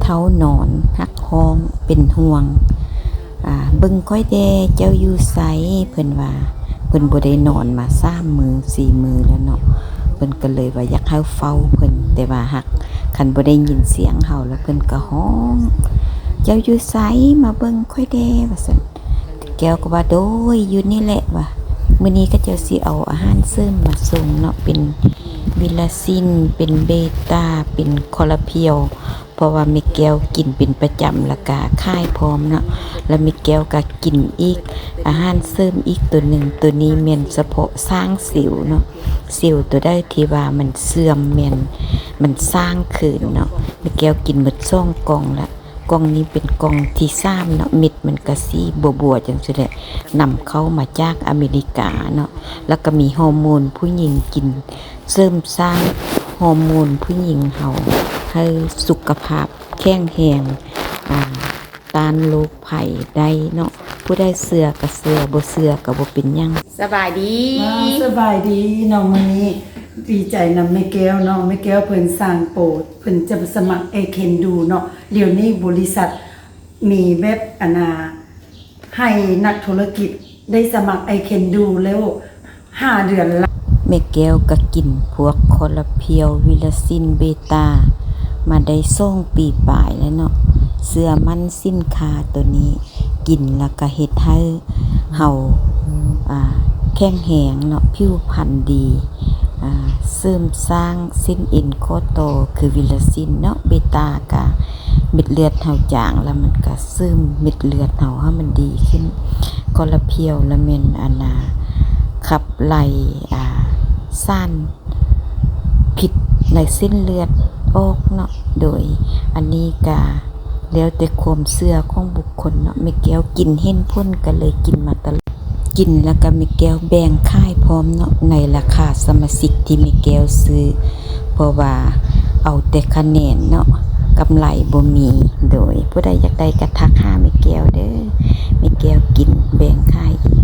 ເຖົ້ານອນຮັກຮ້ອງເປັນຫ່ວງ ອ່າ ເບິ່ງຂ້ອຍແດ່ ເຈົ້າຢູ່ໃສ? ເພິ່ນວ່າ ເພິ່ນບໍ່ໄດ້ນອນມາສາມມື້ສີ່ມື້ແລ້ວເນາະ ເພິ່ນກໍເລີຍວ່າຢາກໃຫ້ເຝົ້າເພິ່ນ ແຕ່ວ່າຫາກຄັນບໍ່ໄດ້ຍິນສຽງເຮົາແລ້ວເພິ່ນກໍຮ້ອງ ເຈົ້າຢູ່ໃສ? ມາເບິ່ງຂ້ອຍແດ່ ວ່າຊັ້ນ. ແກ້ວກໍວ່າ ໂດຍ ຢູ່ນີ້ແຫຼະ ວ່າ ມື້ນີ້ເຂົາເຈົ້າຊິເອົາອາຫານເສີມມາສົ່ງເນາະ ເປັນວິລາຊິນ ເປັນເບຕາ ເປັນຄໍລາພຽວ ເພາະວ່າແມ່ແກ້ວກິນເປັນປະຈຳ ແລ້ວກະຂາຍພ້ອມເນາະ ແລ້ວແມ່ແກ້ວກະກິນອີກ ອາຫານເສີມອີກໂຕໜຶ່ງ ໂຕນີ້ແມ່ນສະເພາະຊ້າງເຊວເນາະ ເຊວໂຕໃດທີ່ວ່າມັນເສື່ອມ ແມ່ນມັນຊ້າງຄືນເນາະ ແມ່ແກ້ວກິນໝົດສອງກ່ອງລະ ກ່ອງນີ້ເປັນກ່ອງທີສາມເນາະ ເມັດມັນກະສີບົວໆ ຈັ່ງຊີ້ແຫຼະ ນຳເຂົ້າມາຈາກອາເມລິກາເນາະ ແລ້ວກະມີຮໍໂມນຜູ້ຍິງກິນ ເສີມສ້າງຮໍໂມນຜູ້ຍິງເຮົາໃຫ້ສຸຂະພາບແຂງແຮງ ອາ ຕ້ານໂລກໄພໄດ້ເນາະ ຜູ້ໃດເຊື່ອກະເຊື່ອ ບໍ່ເຊື່ອກະບໍ່ເປັນຫຍັງ. ສະບາຍດີ ອ່າ ສະບາຍດີເນາະ ມື້ນີ້ດີໃຈນຳແມ່ແກ້ວເນາະ ແມ່ແກ້ວເພິ່ນສ້າງໂປ ເພິ່ນຈະສະໝັກ I Can Do ເນາະ ດຽວນີ້ບໍລິສັດມີແບບ ອັນນ່າ ໃຫ້ນັກທຸລະກິດໄດ້ສະໝັກ I Can Do ແລ້ວຫ້າເດືອນລະ. ແມ່ແກ້ວກະກິນພວກຄໍລາພຽວ ວິລາຊິນ ເບຕາ ມາໄດ້ສອງປີປາຍແລ້ວເນາະ ເຊື່ອໝັ້ນສິນຄ້າໂຕນີ້ ກິນແລ້ວກະເຮັດໃຫ້ເຮົາ ອາ ແຂງແຮງເນາະ ຜິວພັນດີ ອາ ເສີມສ້າງເສັ້ນເອັນຂໍ້ຕໍ່ ຄືວິລາຊິນເນາະ ເບຕາກະເມັດເລືອດເຮົາຈາງ ແລ້ວມັນກະເສີມເມັດເລືອດເຮົາໃຫ້ມັນດີຂຶ້ນ ຄໍລາພຽວລະແມ່ນ ອັນນ່າ ຂັບໄລ່ ອາ ສານ ພິດໃນເສັ້ນເລືອດອອກເນາະ ໂດຍອັນນີ້ກະແລ້ວແຕ່ຄວາມເຊື່ອຂອງບຸກຄົນເນາະ ແມ່ແກ້ວກິນເຫັນຜົນກະເລີຍກິນມາຕະຫຼອດ ກິນແລ້ວກະແມ່ແກ້ວແບ່ງຂາຍພ້ອມເນາະ ໃນລາຄາສະມາຊິກທີ່ແມ່ແກ້ວຊື້ ເພາະວ່າເອົາແຕ່ຄະແນນເນາະ ກຳໄລບໍ່ມີ ໂດຍຜູ້ໃດຢາກໄດ້ກະທັກຫາແມ່ແກ້ວເດີ ແມ່ແກ້ວກິນແບ່ງຂາຍອີກ.